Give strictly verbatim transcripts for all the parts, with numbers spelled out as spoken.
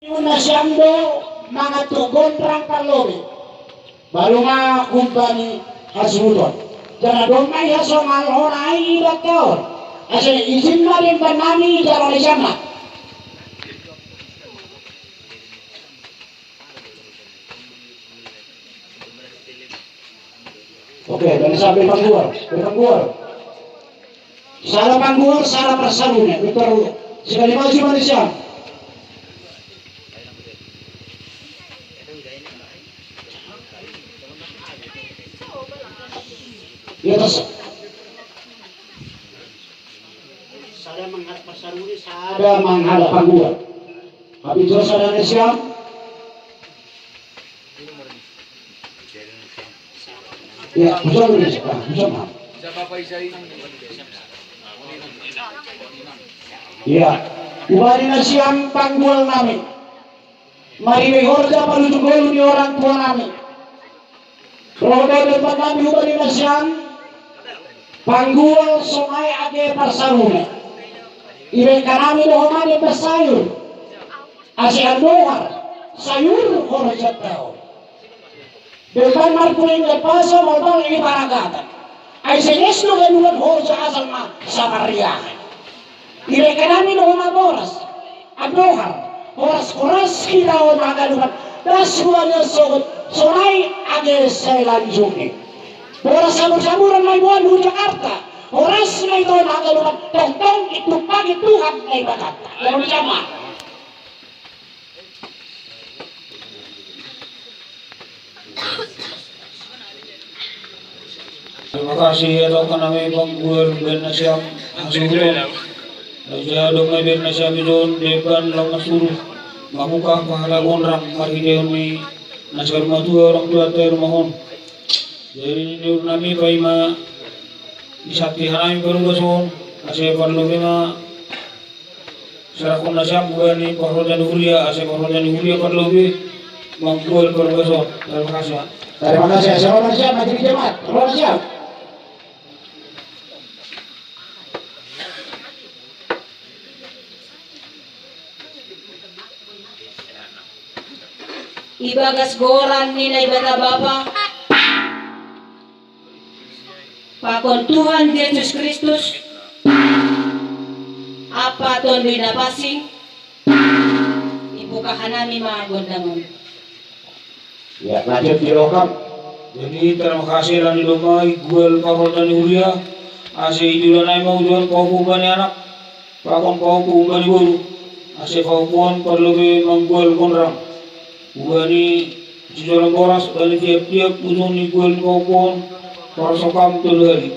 Nasiam do mangantuk gondrang parlobi. Baru ma humbani hasuhuton. Jala domma i hasongalhon ai i bataon. Ase ijin ma demban nami jalo nasiam ma. Oke, dan sampai panggual, panggual. Sada panggual, sada parsarune. Putar sekali maju manusia. Di atas. Sada manghadap parsarune, sada manghadap panggual. Tapi terus sada nasiam. Ya, bisa, bisa, bisa, bisa. Ya, humbani nasiam panggual nami. Marhite horja palutu ngolu ni orang tua nami. Roha do demban nami humbani nasiam panggual sonai age parsarune. Ibaen hami do homa demban sayur. Ase andohar sayur horjanta on. Demban marpuleng na paso molmol i paragatan. Ai seges do ganuan horja asal ma samarriahan. Ibaen hami do homa boras. Andohar horas-horas hita on haganupan das hubaen sogot sonai age selanjutni. Boras sabur-saburan ma i boan hu Jakarta. Horas ma hita on haganupan tongtong ditumpahi Tuhan Debata. Lalu jama. Terima kasih ya, tau kan nami panggual baen nasiam hasuhuton. Raja dong baen nasiam i jon demban lam masuruh mamungka pahala gondrang marhitehon ni na saur matua orang tuanta i rumah on. Jadi niur nami paima i santi hanami parugas on ase parlobi ma. Serahkon nasiam humbani parhorja ni huria, ase parhorja ni huria parlobi manggual parugas on. Terima kasih. Terima kasih. Ase roha nasiam, majelis jemaat, roha nasiam. Ibagas goran ni Naibata Bapa, pakon Tuhan Jesus Kristus, Ampa Tonduy Napansing, ibuka hanami ma gondang on. Ya, lanjut di lokam. Jadi terima kasih lan di lomai gual parhorja ni huria, ase idilanai ma ujon pahopu bani anak. Pakon pahopu umbani boru, ase pahopu on parlobi manggual gondrang. Umbani sijolom boras bani tiap-tiap ujung ni gual ni pahopu on, horas sokam tolu hali.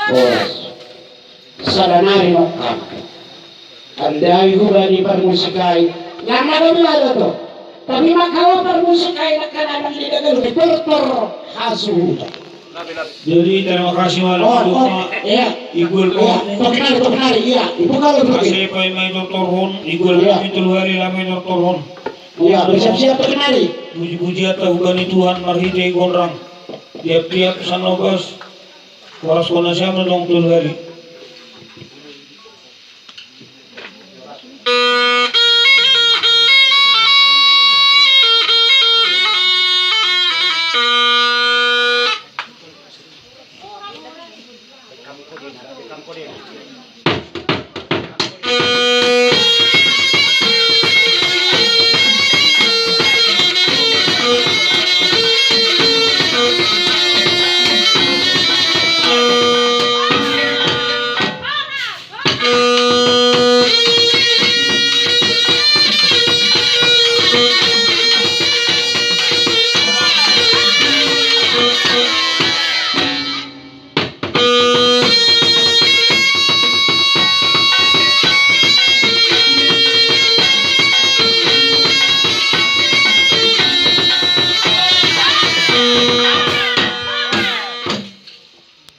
Horas. Sada nari nongkam. Andai hubani parmusik ai. Nang na gabe ada to. Tapi makawa parmusik ai nang kana nang di dagalu di tortor hasuhuton. Jadi terima kasih malam. Oh, oh, iya. Igul ko. Iya, tokinari, tokinari, iya. Ibu kalau tokin. Ase paima i tortorhon, igul ko tolu hali lama i tortorhon. Iya, bersiap-siap tokinari. Puji-pujian ta hubani Tuhan marhite gondrang. Tiap-tiap sannobas. Horas hona siam tong tolu hali.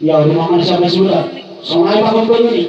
Ya, rumah mana siapa sudah? Sonai bakal kau ini.